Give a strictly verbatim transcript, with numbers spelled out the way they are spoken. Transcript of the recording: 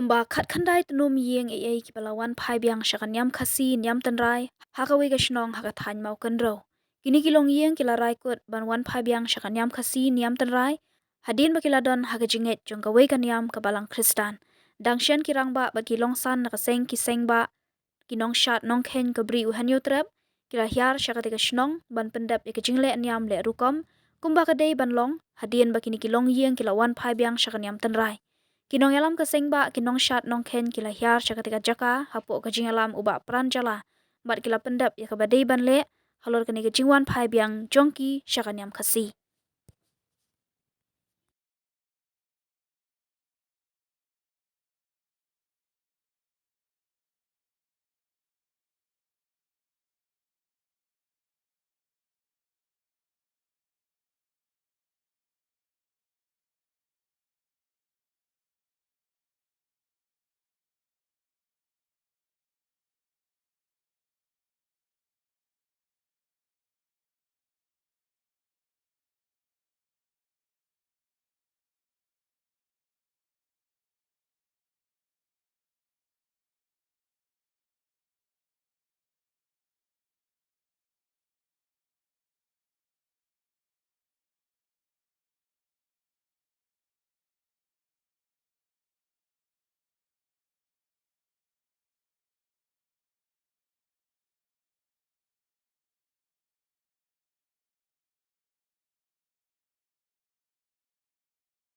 Kumba khatkhyndai tnum ïing eiei kiba la wan phai biang sha ka niam Khasi niam tynrai ha kawei ka shnong ha ka thaiñ Mawkynrew. Kine ki longïing ki la rai kut ban wan phai biang sha ka niam Khasi niam tynrai hadien ba ki la don ha ka jingngeit jong kawei ka niam kaba lang Khristan. Dang shen ki rangbah bad ki longsan na ka seng ki seng bah, ki nongshad nongkheiñ ka Bri u Hynñiewtrep ki la hiar sha katei ka shnong ban pyndep ïa ka jingleh niam leh rukom kumba ka dei ban long hadien ba kine ki longïing ki la wan phai biang sha ka niam tynrai. Ki nongïalam ka seng bah, ki nongshad nongkheiñ ki la hiar sha katei ka jaka hapoh ka jingïalam u Bah Pran Jala bad ki la pyndep ïa kaba dei ban leh halor kane ka jingwan phai biang jong ki sha ka niam Khasi.